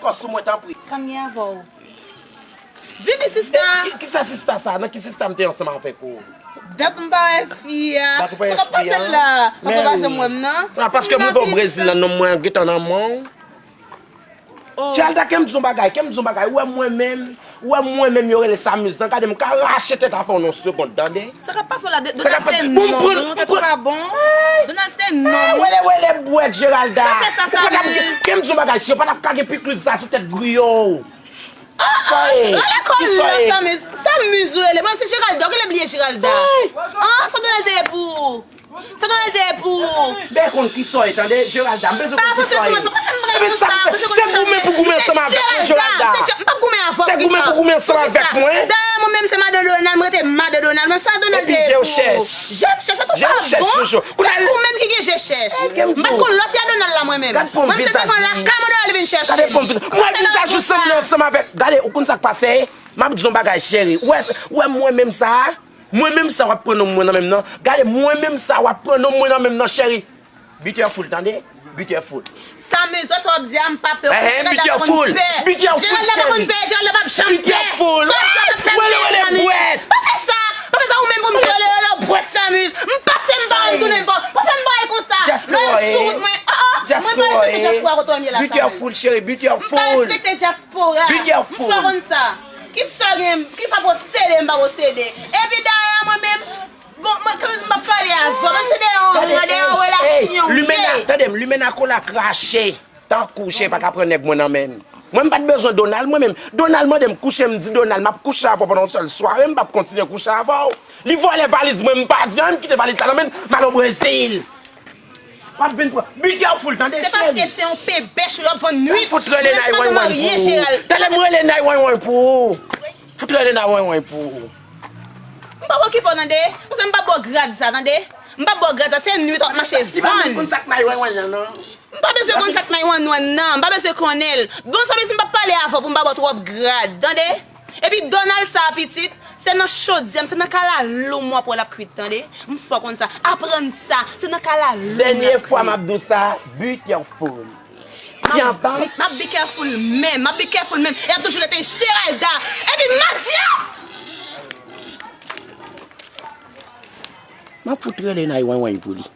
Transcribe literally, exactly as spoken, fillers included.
Kò sou mwen, tanpri. Sa m gen avè w? Vini, sista. Ki, ki sa sista sa? Nan ki sista m te ansanm avèk ou? Dat m pa wè fi a. Dat ou pa wè fi a? Sa k ap pase la? Paske w pa janm wè m nan. Non, paske m rive o Brezil la, non mwen gentan nan men w. Geralda, ke m di w bagay, ke m di w bagay, ou wè mwen menm, ou wè mwen menm yo rele Samuz lan, gade m ka rache tèt avè w nan yon segond, tande? Sa k ap pase w la? Donald se nonm ou, tèt ou pa bon. Donald se nonm ou. Wele wele bwèt Geralda. Pa fè sa Samuz. Ke m di w bagay, si yo pa t ap ka gen pikliz sa sou tèt griyo w. Sa e? Rele kò l non Samuz. Samuz ou rele. Mwen se Geralda, ou genlè bliye Geralda. An, sa Donald te ye pou ou? Sa Donald te ye pou ou? Ben konn kisa w ye tande, Geralda, m bezwen konn kisa w ye. Pa fòse sou mwen, sa pa fè m pran konsa, ou bezwen konn kisa w ye. Se goumen pou goumen ansanm avèk mwen, Geralda. M p ap goumen avè w pou kisa. Se goumen pou goumen ansanm avèk mwen. Dayè mwen menm se madan Donald, mwen rete madan Donald, men sa Donald te ye pou ou? Epi je w chèch. Je m chèch, sa tou pa bon. Se ou menm ki gen je chèch. M pa t konn lòt ya Donald la mwen menm. Mwen se devan lakay mwen Donald vin chèche m. Mwen vizaj ou sanble ansanm avèk. Gade, ou konn sa k pase? M ap di w yon bagay, cheri. Ou wè, ou wè mwen menm sa a? Mwen menm sa w ap pran non mwen nan men m nan. Gade, mwen menm sa w ap pran non mwen nan men m nan, cheri. Be careful, tande? Be careful. Samuz, sa w ap di a, m pa pè. Ehe, be careful. Be careful, cheri. Geralda pa konn pè, Geralda p ap janm pè. Be careful. Sa w ap di a p ap fè m pè, Samuz. Pa fè sa. Pa fè sa ou menm pou m di rele rele w bwèt Samuz. M pase m pa wè m tounen m pa. Pa fè m bagay konsa. Lè w sou wout mwen, oh, oh. Mwen pa respekte dyaspora kote w ye la, Samuz. Be careful, cheri. Be careful. M pa respekte dyaspora. Be careful. M fè konn sa. Kisa w gen, kisa w posede m pa posede. Epi dayè mwen menm, bon, mwen, kanmenm m p ap pale avè w, mwen se de yon, de yon relasyon m ye. Tande m, limena kola krache, tankou chen pa ka pran nèg mwen nan men m. Mwen m pa t bezwen Donald mwen menm. Donald mande m kouche, m di Donald m ap kouche avè w pandan yon sèl sware, m p ap kontinye kouche avè w. Li vòlè valiz mwen, m pa di anyen, m kite valiz la nan men l, m al o Brezil. W ap vin pran. Be careful, tande cheri. Se paske se yon pebèch ou yo ap vann nwit. Fout rele nine one one pou ou. Tande m rele nine one one pou ou. Fout rele nine one one pou ou. M p ap okipe w tande. Konsa m p ap ba w grad sa tande. M p ap ba w grad sa, se nwit w ap mache vann. Li pa menm konn sa k nine one one nan non. M pa bezwen konn sa k nine one one nan. M pa bezwen konnen l. Bon sa vle di m p ap pale avè w pou m pa ba w twòp grad, tande. Epi Donald sa a pitit, se nan chodyè m, se nan kalalou m w ap wè l ap kwit, tande. M fè w konn sa. Aprann sa, se nan kalalou m l ap kwit. Dènye fwa m ap di w sa, be careful. M ap, m ap be careful menm, m ap be careful menm. E ap toujou rete Geralda. Epi madyòt! M ap fout rele nine one one pou li.